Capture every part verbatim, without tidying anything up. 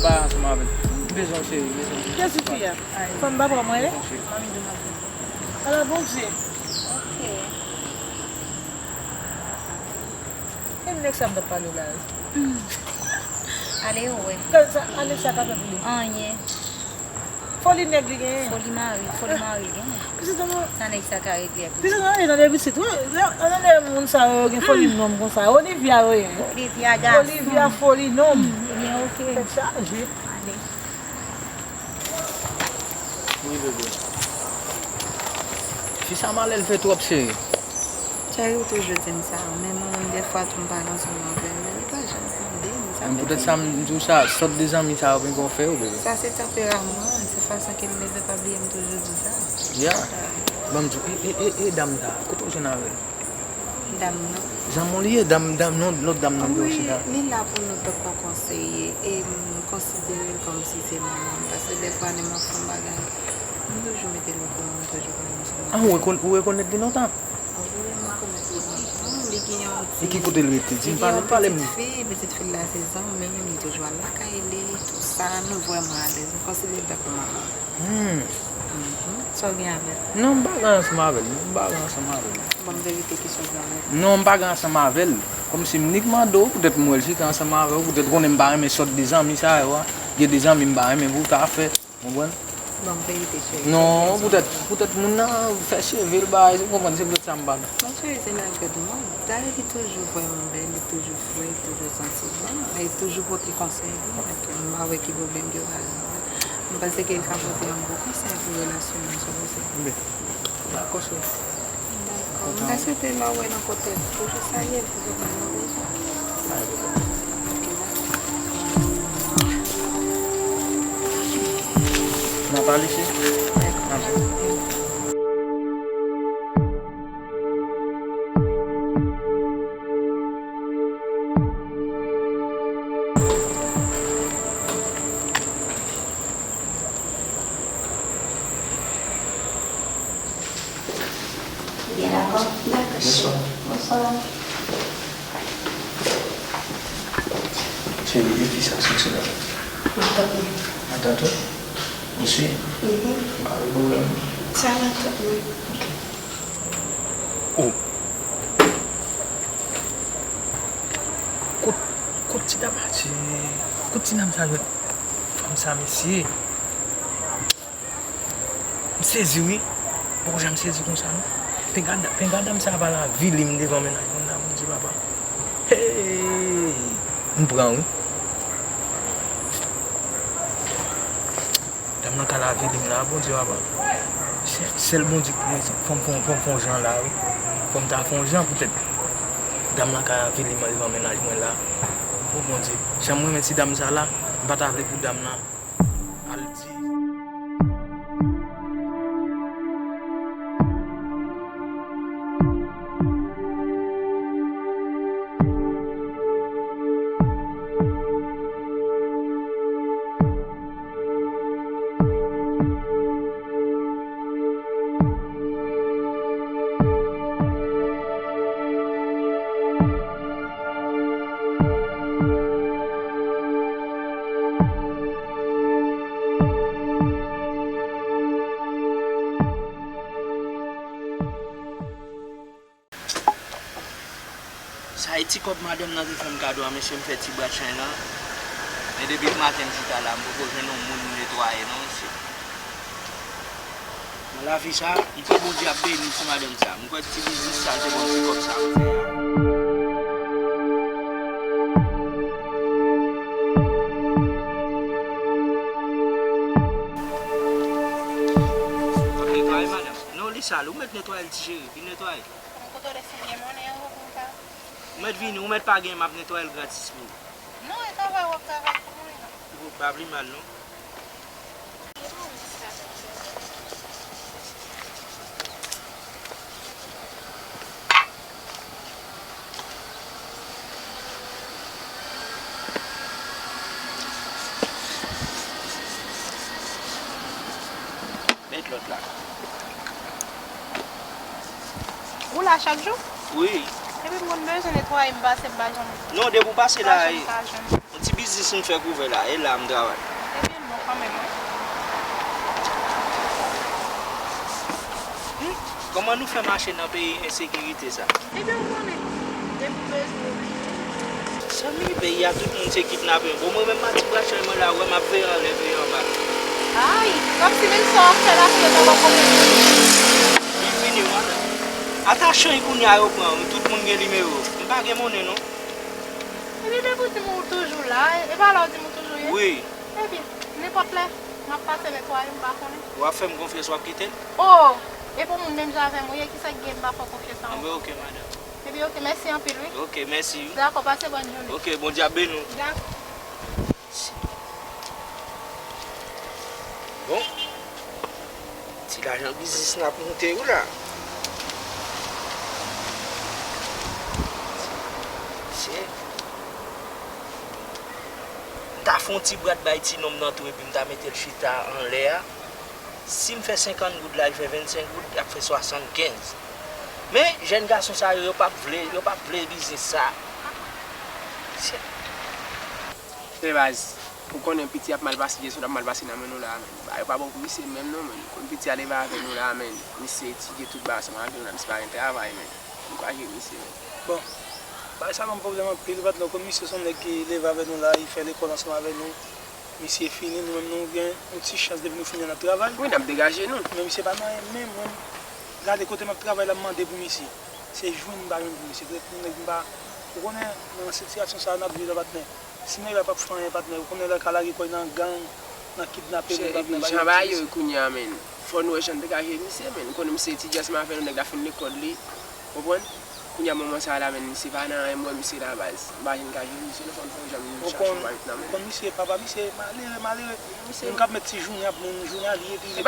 Bay ansanm avè l. M bezwen w, cheri, m bezwen w. Kiyès fi a? Fanm papa mwen ye? Manmi de mwen. Ala Bondye. Ok. E nèg sa m t ap pale w la? Ale ou wè. Sa, sa, Alexa ka fè pou li? Anyen. Foli nèg li genyen. Foli mari, foli mari l genyen. Sa nèg sa ka regle pou li. Pis nan, nan de pitit, wi. Nan de moun sa yo gen foli nonm konsa. Olivia, wi. Olivia gason. Olivia foli nonm. Ebyen, ok. Tèt chaje. Ale. Wi, bebe. Fi sa malè l fè twòp, cheri. Cheri, ou toujou di m sa, men mwen menm, dèfwa tou, m pale ansanm avè l, men li pa janm tande m. Sa fè poutèt sa m di w sa, sòt de zanmi sa yo poko fè w, bebe. Sa se tanperaman l, se fason ke l leve, pa bliye m toujou di sa. Ya. Ban m di w, e, e, e, e dam sa, kote w jwenn avè l? Dam nan. Zanmi w li ye, dam, dam, non, lòt dam nan ki w chita. Wi, li la pou nou tankou konseye, e m konsidere l kòmsi se manman m, paske dèfwa lè m ap fè yon bagay, m toujou mete l okouran, m toujou pale ansanm avè l. Ah, ou rekon-, ou rekonèt li lontan? Wi, m rekonèt li lontan. Li gen yon ti, e ki kote l rete? Di m, pale, pale m. Li gen yon pitit fi, pitit fi l la se zanmi m, li toujou al lakay li, tou sa, nou vrèman alèz. M konsidere l tankou manman m. Hmm. Mhm. Sa w gen avè l? Non, m pa gen ansanm avè l, non, m pa gen ansanm avè l. Ban m verite, kisa w gen avè l? Non, m pa gen ansanm avè l. Kòmsi m nik mande w, poutèt m wè l chita ansanm avè w, poutèt konnen m pa renmen sòt de zanmi sa yo a. Gen de zanmi m pa renmen pou w ta fè. Konprann? Ban m verite, cheri. Non, poutèt, poutèt moun nan fè cheve l, bagay, ou konprann, se poutèt sa m pa. Non, cheri, se nan kè tou non. Dayè, li toujou vrèman bèl, li toujou fre, li toujou santi bon, e toujou pote konsèy pou mwen tou. M pa wè ki pwoblèm ki pral gen. M panse ke l ka pote yon bon konsèy pou relasyon nou, sa w panse? Dakò, cheri. Dakò. M ta swete lè w wè nan kote l, toujou salye l, toujou bay yon bon jan. N ap ale, cheri? Dakò. N ap. Byen, dakò. Dakò. Bonswa. Bonswa. Cheri, e kisa soti la? Matant mwen. Matant ou? Ou si? Mhm. Pa gen pwoblèm. Sa matant mwen. Ok. Oh. Kot, kot ti dam a, ti, kot ti dam sa jwenn fanm sa, mesye? M sezi wi. Poko janm sezi konsa non. Penga, penga dam sa pa ravili m devan mennaj mwen la, Bondye papa. Hey! M pran wi. Dam nan ka ravili m la, Bondye papa. Sè-, sèl Bondye k pou mwen, fò m fè yon, fò m fè yon jan la wi. Fò m ta fè yon jan poutèt dam nan ka ravili m devan mennaj mwen la. O Bondye, jan m renmen ti dam sa la, m pa ta vle pou dam nan al di. Sa e ti kòb madanm nan te fè m kado a, mesye, m fè ti bwa chay la. Men depi maten m chita la, m poko jwenn yon moun netwaye non, mesye. Nan lavi sa, m kwè Bondye ap beni ti madanm sa. M kwè ti biznis sa, se bon ti kòb sa ap fè a. W ap netwaye, madanm? Non, li sal. Ou mèt netwaye l, ti cheri. Vin netwaye. Kòm kote w desann gen monnen an, ou konn pa. Ou mèt vini, ou mèt pa gen, m ap netwaye l gratis pou ou. Non, e travay w ap travay pou mwen an. Ou pa pli mal, non. Met lòt la. Ou la chak jou? Wi. Depi m konn bezwen netwaye, m pase, m pa janm. Non, depi w pase la, pa janm, e, pa janm. Yon ti biznis. Biznis m fè kouvè la, e la m travay. Ebyen, bon kanmenm, wi. Hmm, kòman nou fè mache nan peyi ensekirite sa? Ebyen, ou konnen, depi w bezwen, ou vini. Zanmi, peyi a, tout moun se kidnape. Bon, mwen menm, m a ti brachèl mwen la, ou wè, m ap veye anlè, veye anba. Ay, kòmsi menm sa w ap fè la, se yo ta poko konprann. Li fini, madanm. Ata chay kounye a yo pran, tout moun gen nimewo. M pa gen monnen, non. Ebyen, depi w di m ou toujou la, e pa la w di m ou toujou ye? Wi. Ebyen, nenpòt lè, m ap pase netwaye, m pa konnen. W ap fè m konfyans, w ap kite l? O! E pou moun menm jan avè m ou ye, kisa k gen m pa fè w konfyans ankò? Anben, oke, madanm. Ebyen, oke, mèsi anpil, wi. Oke, mèsi, wi. Dakò, pase bòn jounen. Oke, Bondye ap beni w. Dakò. Bon. Ti lajan biznis n ap moute wi la. Mesye. M ta fè yon ti bwat bay ti nonm nan tou epi m ta mete l chita anlè a. Si m fè senkant goud la, li fè vennsenk goud, l ap fè swasannkenz. Men, jèn gason sa yo, yo p ap vle, yo p ap vle biznis sa. Mesye. Men baz, ou konnen piti ap mal pase, jesyon ap mal pase nan men nou la, men. Bagay yo pa bon pou misye menm non, men. Ou konn piti a leve avè nou la, men. Misye etidye tout bagay ansanm avè nou la, misye pa gen travay, men. Ankouraje misye, men. Bon, bagay sa ban m pwoblèm anpil, patnè. Ou konn misye se yon nèg ki leve avè nou la, li fè lekòl ansanm avè nou. Misye fini, nou menm nou gen yon ti chans depi nou fini an n ap travay. Wi, n ap degaje nou. Men misye pa nan anyen menm, mwen, gade kote m ap travay la, m mande pou misye. Se jwenn m pa jwenn pou misye. Trèt yon nèg m pa, ou konnen, nan sitiyasyon sa a n ap viv la, patnè. Si nèg la p ap fè anyen, patnè, ou konnen lè l ka lage kò l nan gang, nan kidnape moun, patnè, bagay yo pi risk. Epi jan bagay yo ye kounye a, men, fò nou wè jan n degaje misye, men, ou konnen misye etidye ansanm avè nou, nèg la fin lekòl li, konprann? Kounye a moman sa a la, men, misye pa nan anyen, m wè misye la, baz. M pa janm ka jwenn misye, non, fò n fè yon jan pou nou chache yon bagay pou nou, men. Ou konn misye, papa misye malere, malere. Moun k ap met ti jounen ap moun, jounen al ye, epi li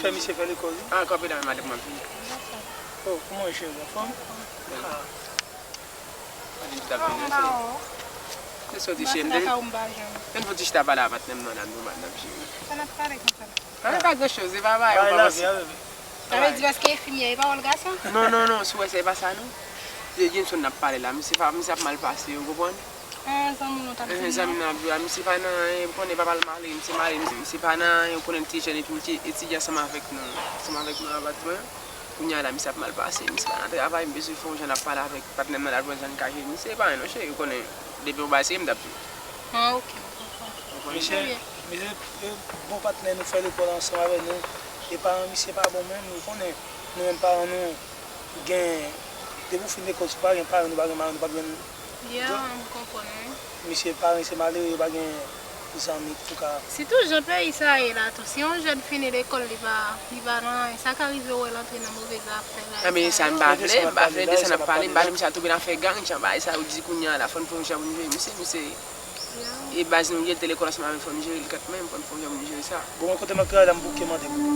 fè misye fè lekòl, wi. Ah, kanpe la, men, madanm, m ap vini. Oh, kòman w ye, cheri, anfòm? Ah. Mwen di m t ap vini, cheri. Mwen soti, cheri, m te vin fè yon ti chita pale a patnè m nan la, nòmal, n ap jere. Sa n ap pale konsa la? Pale pa gran choz, e pa bagay ou pa panse. Sa vle di paske enfimyè, e pawòl gason? Non, non, non, si w wè sa, e pa sa, non. Se Jameson n ap pale la, misye pa, misye ap mal pase, ou konprann? Ah, zanmi nou t ap di. Zanmi nou ap di, ah, misye pa nan anyen, ou konnen papa l malere, misye malere, misye, misye pa nan anyen, ou konnen l te jèn, epi misye etidye ansanm avèk nou, ansanm avèk nou, avèk mwen. Kounye a la, misye ap mal pase, misye pa nan travay, m bezwen fè yon jan n ap pale avèk patnè m nan, l al wè jan n ka jere misye, e pa anyen non, cheri, ou konnen, depi yon bagay serye, m t ap di w. Ah, oke, m konprann. Misye, misye, e, bon patnè nou fè lekòl ansanm avè nou, e paran misye pa bon menm, ou konnen, nou menm paran nou, gen, depi w fin lekòl, si w pa gen paran, nou pa gen madanm, nou p ap jwenn. Ya, m konprann, wi. Misye paran se malere, yo pa gen zanmi, antouka. Sitou jan peyi sa ye la tou, si yon jèn fini lekòl, li pa, li pa nan anyen, sa ka rive w wè l antre nan move zafè, bagay sa yo. Anben, sa m pa vle, m pa vle de sa n ap pale, m pa vle misye al tonbe nan afè gang, jan bagay sa yo di kounye a la, fò n fè yon jan pou n jere misye, misye. E baz nou ye, l te lekòl ansanm avè m, fò n jere l kanmenm, fò n fè yon jan pou n jere sa. Bon, mwen kote m ap travay la, m bouke mande pou li.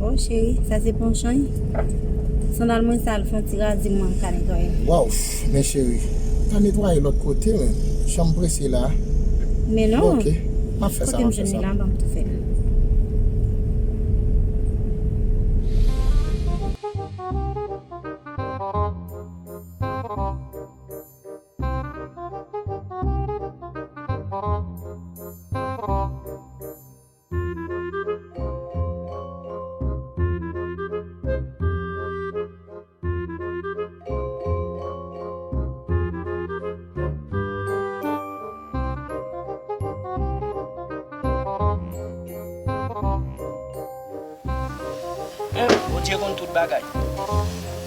Oh, cheri, sa se pon chay? Sandal mwen sal, fè yon ti razi, mwen ka netwaye. Waw, men cheri, ta netwaye lòt kote, men. Jan m prese la. Men non. Ok, m ap fè sa, m ap fè sa. Kote m jwenn li la, ban m tou fè l. Bondye konn tout bagay.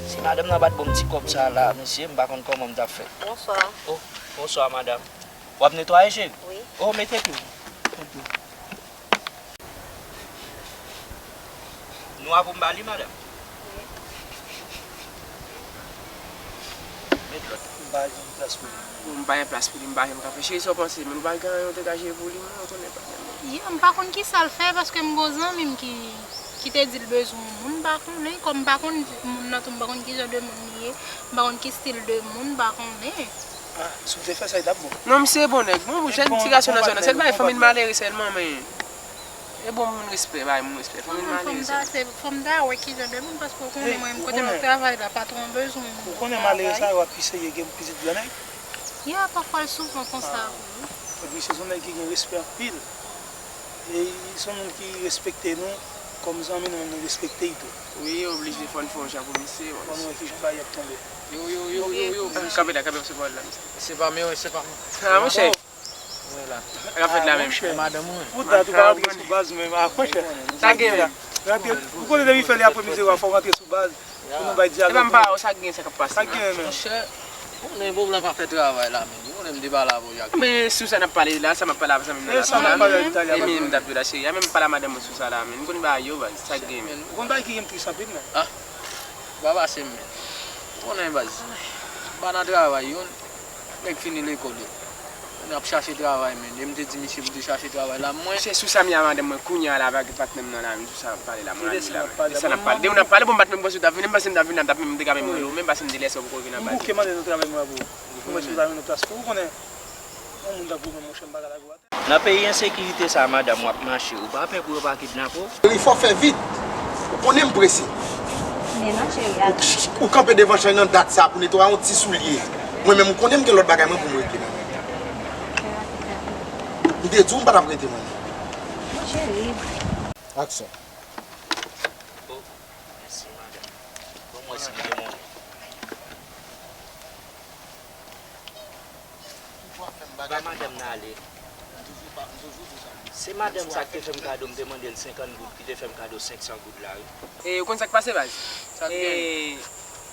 Si madanm nan pa t ban m ti kòb sa a la, mesye, m pa konn kòman m t ap fè. Bonswa. Oh, bonswa, madanm. W ap netwaye, cheri? Wi. Oh, mete pye w. Mete pye w. Nou a pou m ba li, madanm? Wi. Met lòt. M pa gen plas pou li. Bon, m pa gen plas pou li, m pa janm ka fè. Cheri, sa w panse? Men nou pa gen anyen, nou te ka jere pou li, mwen, ou konnen, patnè m. Ya, m pa konn kisa l fè, paske m gon zanmi m ki, ki te di l bezwen yon moun, m pa konnen, kòm m pa konn moun nan tou, m pa konn ki jan de moun li ye, m pa konn ki stil de moun, m pa konnen. Ah, si w te fè sa, li t ap bon. Non, misye bon nèg, bon, jèn ti gason nan zòn nan, sèl bagay fanmi l malere sèlman, men. E bon, moun respè, bay moun respè. Fanmi m malerez. Fò m ta wè ki jan de moun, paske w konnen mwen menm kote m ap travay la, patwon an bezwen m. Ou konnen malerez sa yo ap pi serye ke pitit gran nèg. Ya, pafwa l souvan konsa vre wi. Paske misye se yon nèg ki gen respè anpil. E se yon moun ki respekte nou kòm zanmi, nou menm nou respekte l tou. Wi, oblije fò n fè yon jan pou misye. Fò n wè ki jan bagay ap tonbe. Yo, yo, yo, yo, yo. Kanpe la, kanpe sou pawòl la, mesye. Se pa mwen, se pa mwen. Ah, monchè. Mwen la. Sa k ap fèt la menm? Monchè. Madanm mwen. Pou dat ou pa rantre sou baz menm, ah, monchè. Sa gen menm? Ou konnen depi fè lè aprè midi, fò w rantre sou baz. Pou nou bay dyalòg. Epa m pa wè sa k gen, sa k ap pase la. Sa k gen menm? Monchè, ou konnen pwoblèm pa fè travay la menm. Ou konnen m te pale avè w Jacques. Men sou sa n ap pale la, sa m ap pale avè sa menm nan la. E sa m ap pale avè Vitalia. E menm m t ap di w la cheri, a menm m pale a madanm mwen sou sa la menm. Ou konn bagay yo baz, sa k gen menm? Ou konn bagay ki gen m tris anpil menm? Ah, pa pase m menm. Ou konnen baz. M pa nan travay yo. Nèg fini lekòl yo. N ap chache travay, men. E m te di misye pou te chache travay la, mwen. Se sou sa m ye a madanm mwen, kounye a la, avèk patnè m nan la, men sou sa n ap pale la, mwen ale la, men. De sa n ap pale. De ou n ap pale, bon, m pa t menm panse w t ap vin, m panse m t ap vin, m t ap menm, m te ka menm rele w, men m panse m te lese w poko vin anba. M bouke mande nou travay mwen la pou ou. Pou mwen si w ta vin nan plas pou ou, ou konnen. Yon moun t ap goumen, monchè, m pa ka lage w atè. Nan peyi ensekirite sa a, madanm, w ap mache, ou pa pè pou yo pa kidnape w? Cheri, fò w fè vit. Ou konnen m prese. Men non, cheri, a. Ou, ou kanpe devan chay nan dat sa a pou netwaye yon ti soulye. Mwen menm, ou konnen m gen lòt bagay mwen pou m regle, manmi. M te di w m pa t ap rete, manmi. Non, cheri. Aksyon. Oh, mèsi, madanm. Bon, mwen si m te monnen. Ba madanm nan ale. Se madanm sa ki te fè m kado, m te mande l senkant goud, ki te fè m kado senk san goud la, wi. E, ou konn sa k pase, baz? Sa k gen?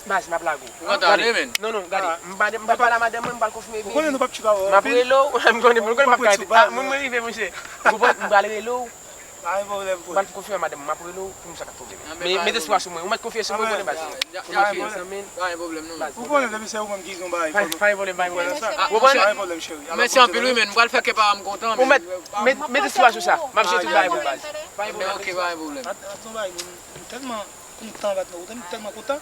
Baz, m ap lage w. Ou konn ta ale, men? Non, non, gade. M pa, m pa pale a madanm mwen, m pral konfime vini. Ou konnen nou p ap tchouka w. M ap rele w, m konnen, m konnen m ap ka rete. Ah, moun mwen rive, monchè. Ou konprann? M pral rele w. Pa gen pwoblèm, bro. M al konfime a madanm mwen, m ap rele w pou m sa k ap pwoblèm. Men mete espwa sou mwen. Ou mèt konfye sou mwen, konnen baz. Pa gen pwoblèm, non. Ou konnen depi se ou menm ki gen yon bagay. Pa gen pwoblèm, pa gen pwoblèm. Ou konprann? Pa gen pwoblèm, cheri. Mèsi anpil, wi, men. M pral fè kè paran m kontan, men. Ou mèt, met, met espwa sou sa. M ap jere tout bagay pou baz. Pa gen pwoblèm. Ok, pa gen pwoblèm. Atò, atò, bay, m tèlman kontan avèk nou, m tèlman kontan.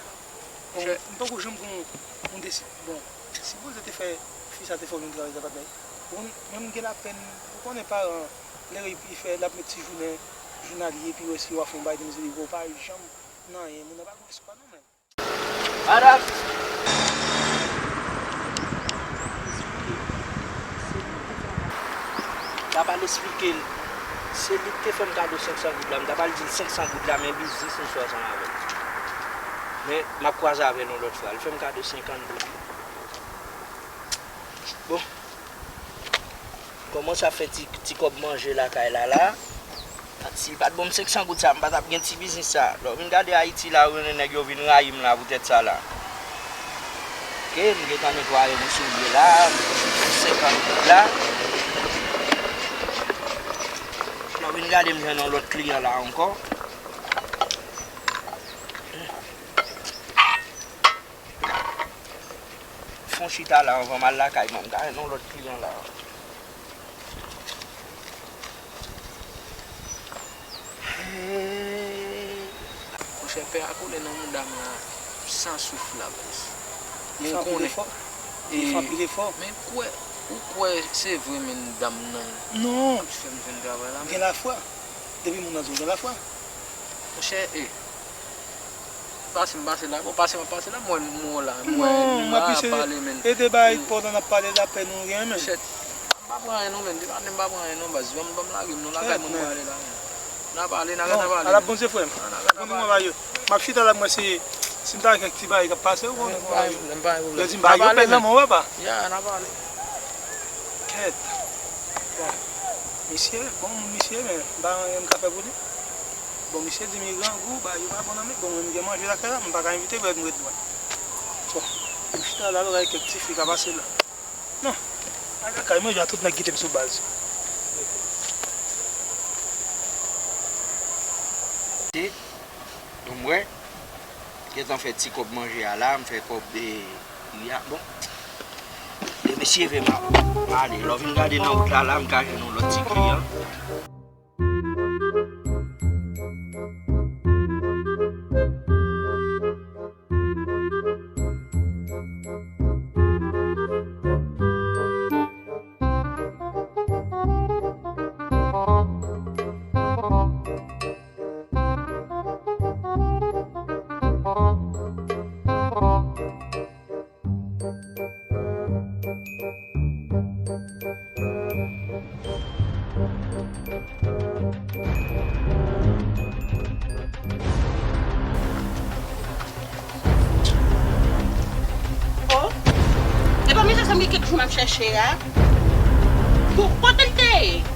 Bon, m poko janm gon, gon desi-, bon, sipoze te fè fi sa te fè w vin travay sa, patnè. Bon, mwen m gen lapèn, ou konnen paran, lè li fè, l ap met ti jounen jounalye, epi wè si w a fè yon bagay de mizeri, ou pa janm nan anyen, moun nan pa gon espwa non, men. Madanm! M t ap al esplike l. Se li k te fè m kado senk san goud la. M t ap al di l senk san goud la, men biznis m fè ansanm avè l. Men, m ap kwaze avè l yon lòt fwa. Li fè m kado senkant goud. Bon. Kòmanse ap fè ti, ti kòb manje lakay la, la. Si li pa t ban m senk san goud sa, m pa t ap gen ti biznis sa. Lè w vin gade Ayiti la, ou konnen nèg yo vin rayi m la poutèt sa la. Oke, m gentan netwaye yon soulye la, senkant goud la. Lè w vin gade, m jwenn yon lòt kliyan la ankò. Fon chita la anvan m al lakay mwen, m ka jwenn yon lòt kliyan la. Monchè, pè a koule nan mouda m la san souf la, baz. Men ou konnen. Li fè anpil efò. Li fè anpil efò. Men kwè, ou kwè se vre, men dam nan. Non. Ap fè m jwenn travay la, men. Gen lafwa. Depi moun nan di w gen lafwa. Monchè, e. Pase m pase la. Bon, pase m ap pase la, m wè nou la. M wè nou la ap pale, men. E de bagay enpòtan n ap pale la, pè nou gen, men. Monchè, m pa pran anyen non, men. Depi m pa pran anyen non, baz. Ban m, ban m lage m non, lakay moun mwen ale la, men. N a pale, n a gade pale. Bon, ala Bondye, frè m. N a gade pale. M ap chita la, mwen, si, si m ta gen kèk ti bagay k ap pase, ou konnen kòman bagay yo. Yo di m bagay yo pèl nan men w, papa. Ya, n a pale. Kèt. Bon, misye, bon moun misye, men m pa gen anyen m ka fè pou li. Bon, misye di m li grangou, bagay yo pa bon nan men, bon, mwen m gen manje lakay la, m pa ka envite l, m ret dwat. Bon, m chita la, m gade kèk ti fi ka pase la. Non, al lakay mwen, jan tout nèg kite m sou baz. Bon, m wè, gentan fè ti kòb manje a la, m fè kòb, e, ri a, bon. E mesye ve m a, m ale. Lè w vin gade nan wout la, la, m ka jwenn yon lòt ti kliyan. kèk jou m ap chèche a. Bon, kote l te ye?